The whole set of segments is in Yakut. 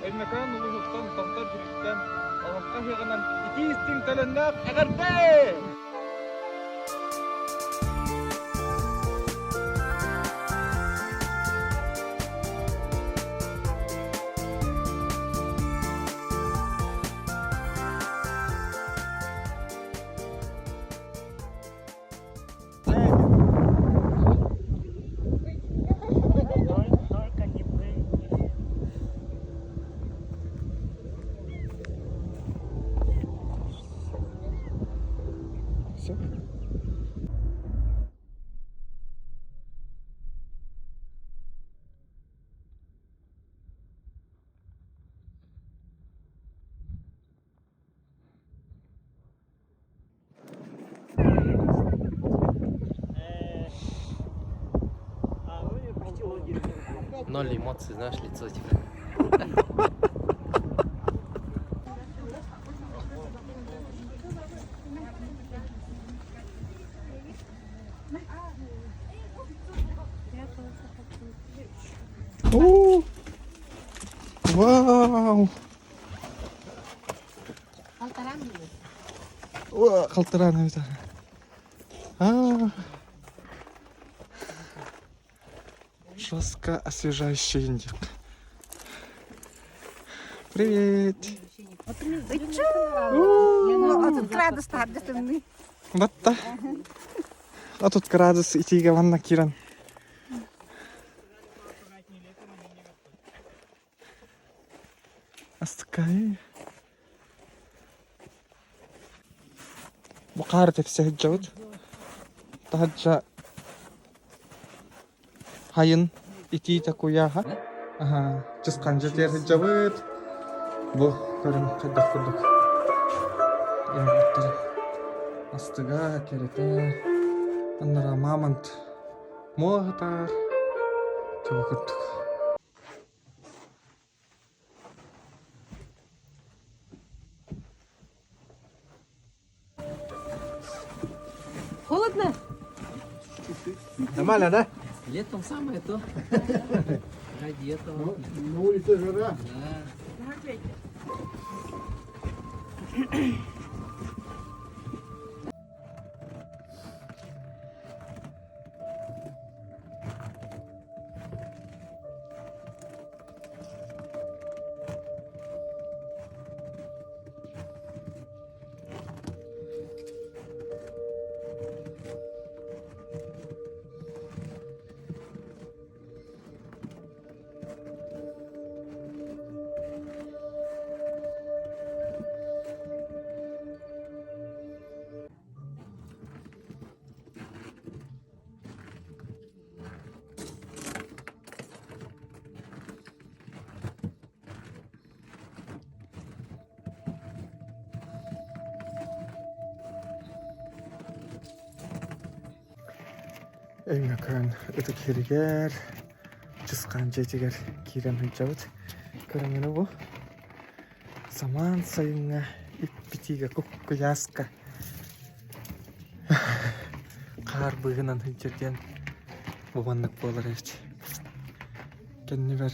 Өймөкөөн улууһуттан Томтор сириттэн Олоҥхо ыһыаҕынан итии-истиҥ төлөннөөх эҕэрдэ! Только не прыгни. Все. Ноль эмоций, знаешь, лицо типа. О! Вау! О, Халтараан эбит А. Жестко освежающий индик. Привет! Градус тардытымны. Батта. А тут градус итиге ванна киран. Астыкай. Бу хаары тэпсэ сылдьабыт. Таһырдьа хайын итиитэ куйааһа. Аһаа, чысхаанча тиэр сылдьабыт. Бу көрүҥ хайдах курдук ыҥырбыттар. Астыга, кэрэтэ. Аннара мамонт муоһатар. Чуба курдук. Холодно? Нормально, да? Летом самое то. Ради этого. На улице жара. Да. Өймөкөөн ытык сиригэр, Чысхаан дьиэтигэр киирэн сылдьабыт. Көрөҥҥүнэ бу самаан сайыҥҥа иппитиигэ куккуйааска хаар быыһынан сылдьар диэн бу маннык буолар эбит. Кэннибэр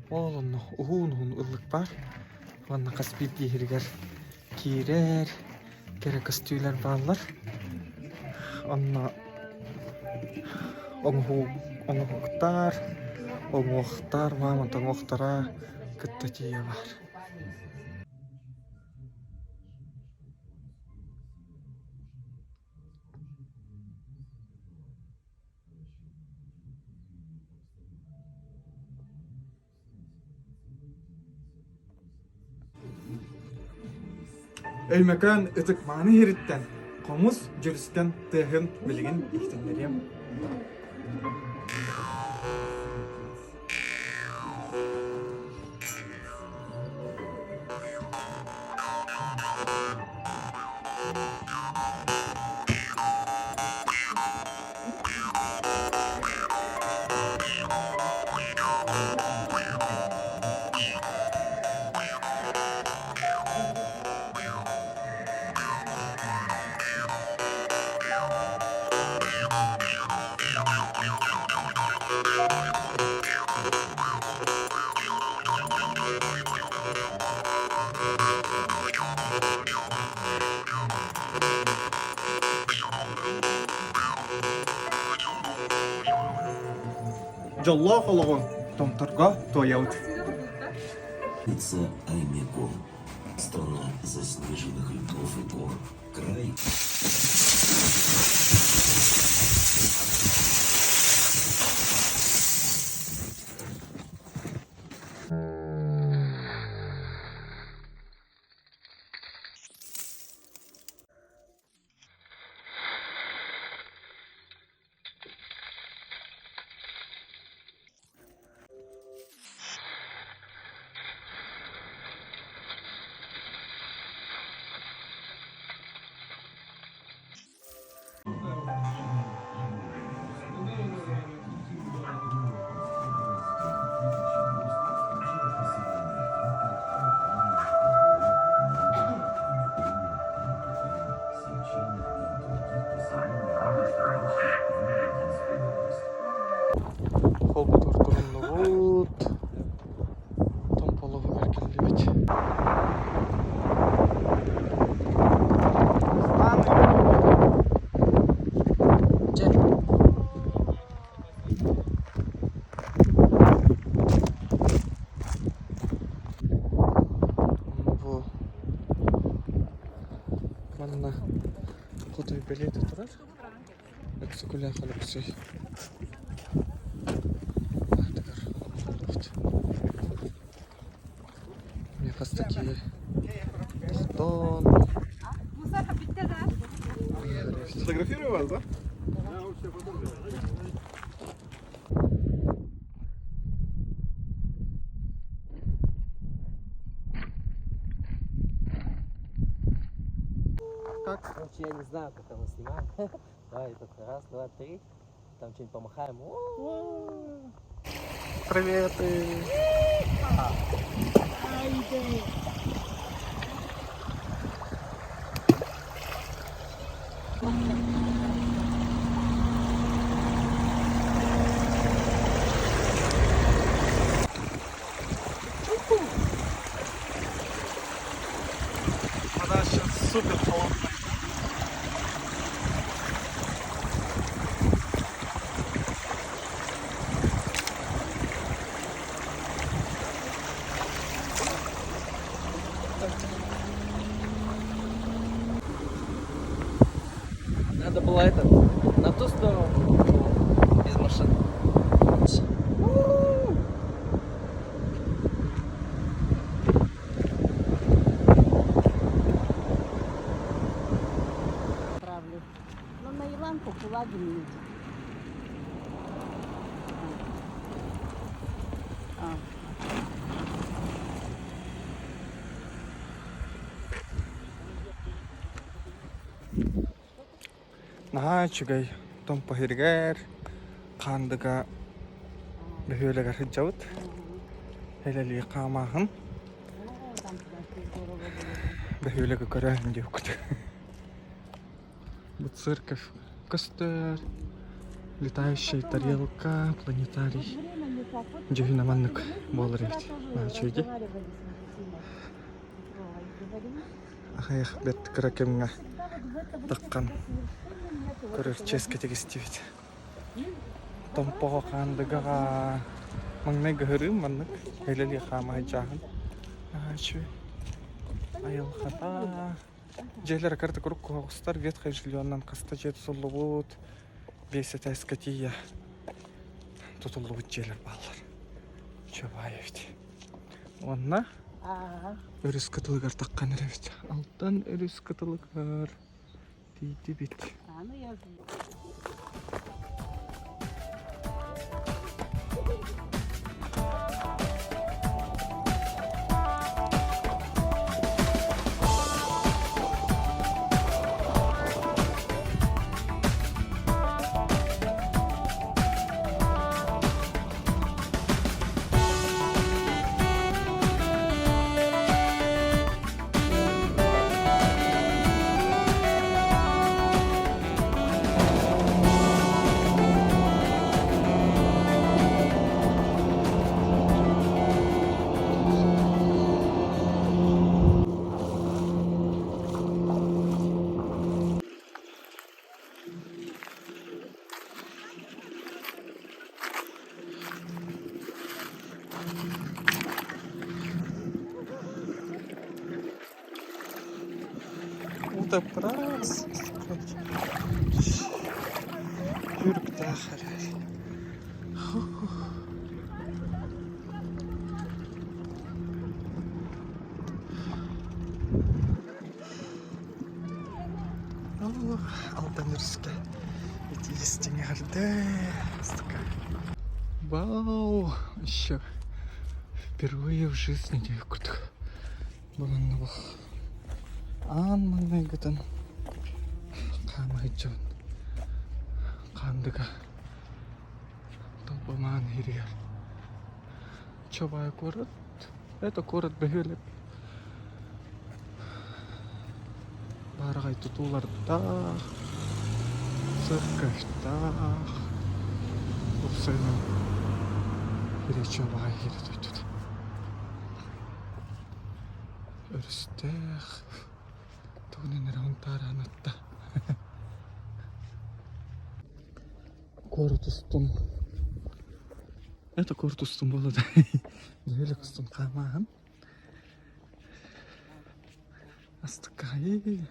ол онно уһуун-уһун ыллык баар. Уонна хас биирдии иһиригэр киирэр, кэрэ көстүүлэр бааллар. Онно оҥоһуу оҥоһуктар, оҥуохтар, мамонт оҥуохтара кытта тиийэ баар. Өймөкөөн ытык-мааны иһириттэн хомус дьүрүскэн тыаһын билигин иһитиннэриэм. Дьоллоох олоҕу Томторго туойабыт. Аймекон. Страна заснеженных льдов и гор. Край. Холбутугар туруннубут, Томполоһугар кэллибит. Бу манна хотуй бэлиэтэ турар. Өксөкүлээх Өлөксөй аатыгар оҥоһуллубут. Эмиэ хас да киһи тохтоон Сфотографирую вас, да? Как? Короче, я не знаю, как там мы снимаем. Давай этот раз, два, три. Там что-нибудь помахаем. О! Привет! Вода сейчас супер холодная. Надо было этот, на ту сторону, без машин. Правлю. Ну, на Іланку Кулагін їде. А. Наһаа үчүгэй Томпо иһигэр Хаандыга бөһүөлэгэр сылдьабыт. Элэлии хаамааһын бөһүөлэги көрөһүн диэбиккит. Бу церковь көстөр, летающая тарелка, планетарий. Дьүһүнэ маннык буолар эбит. Наһаа үчүгэй дии. Аҕыйах бэрт кыра кэмҥэ таххан көрөр чиэскэ тигистибит. Томпоҕо Хаандыгаҕа маҥнай гыһырыым маннык үлэлии хаама сылдьааһын. Наһаа үчүгэй. Айылҕата дьиэлэр карта куруук куһаҕастар ветхай жильенан хаста дьиэ тутуллубут биэс этээскэ тиийэ тутуллубут дьиэлэр бааллар. Чобаай эбит. Уонна өрүс кытылыгар таххан эрэбит. Алтан өрүс кытылыгар тиийдибит. Это раз. Сүүрүктээх эрэ. Алдан өрүскэ ити истиҥ эҕэрдэ. Вау, еще впервые в жизни диэх курдук Буланныбах аан маҥнайгытын хаама сылдьабын. Хаандыга Толбомаан иһигэр Чобаай куорат. Это куорат бөһүөлэк. Баараҕай тутуулардаах, церковьтаах, уопсайынан Речеваҕа иһири дойдута. Өрүстээх, тугунан эрэ Һунтаар атта. Куорат устун Это куорат устун буолла да бөһүөлэк устун хаамааһын. Астыккаайыы.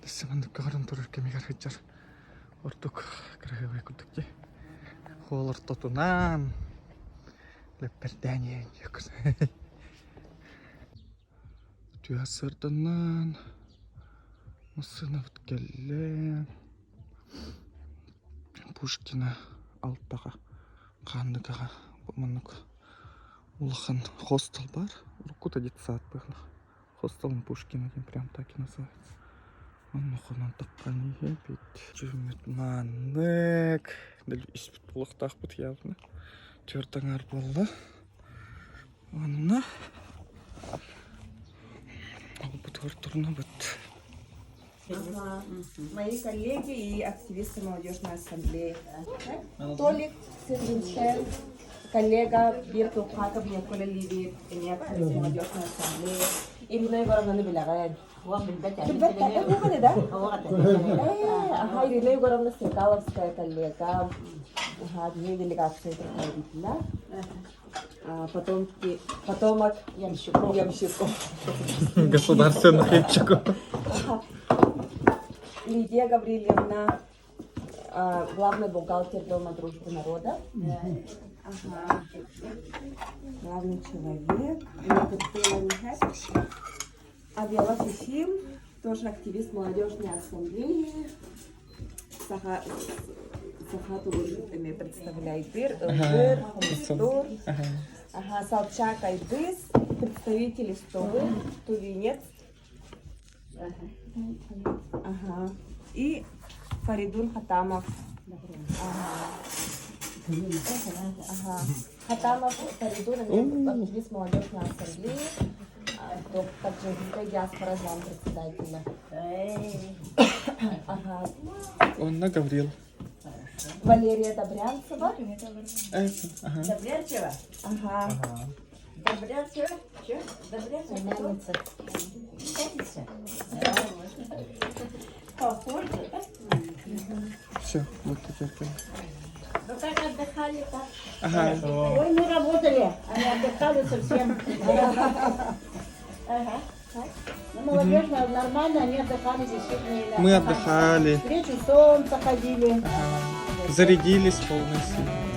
Өссө маннык көҕөрөн турар кэмигэр сылдьар ордук кыраһыабай курдук дии. Хуол ортотунан лэппэрдээн иһэн Үтүө сарданан массыынабыт кэллэ. Пушкина алтаҕа Хаандыгаҕа маннык улахан хостел баар. Уруккута детсад быһыылаах. Хостел Пушкина диэн прям так и называется. Онно хонон таххан иһэбит. Дьүһүммүт маннык. Били испит буолуохтаахпыт явно. Түөрт аҥаар буолла. Онно олбутугар турунабыт. Мои коллеги и активисты молодежной ассамблеи. Толик Сергиншен, коллега Бирту Хаков Николя Ливи, активист молодежной ассамблеи. Ирина Егоровнаны билэҕин. Билбэт да? Ага, Ирина Егоровна Стрекаловская коллега. Ага, делегация представителя. Потомки, потомок ямщиков. Ямщиков. Государственных ямщиков. Лидия Гаврильевна, главный бухгалтер Дома дружбы народа. Ага. Главный человек. Авелов Ефим, тоже активист молодежной ассамблеи. Саха Саха тугун эмиэ представляйдыр, ыллыр, хомустуур. Ага, Салчак Айдыс, представитель Истовы, тувинец. Ага. И Фаридун Хатамов. Ага. Ага. Хатамов Фаридун, активист молодежной ассамблеи, также диаспора зам председателя. Ага. Онна Гаврил. Валерия Добрянцева. Ага. Добрянцева? Ага. Добрянцева? Че? Добрянцева? Племянница. Племянница? Похоже, да? Все, вот теперь. Ну как отдыхали, так? Ага. Ой, мы работали, а не отдыхали совсем. Ага. Ну, молодежь нормально, они отдыхали действительно. Мы отдыхали. Встречу солнца ходили. Ага. Зарядились полной силой.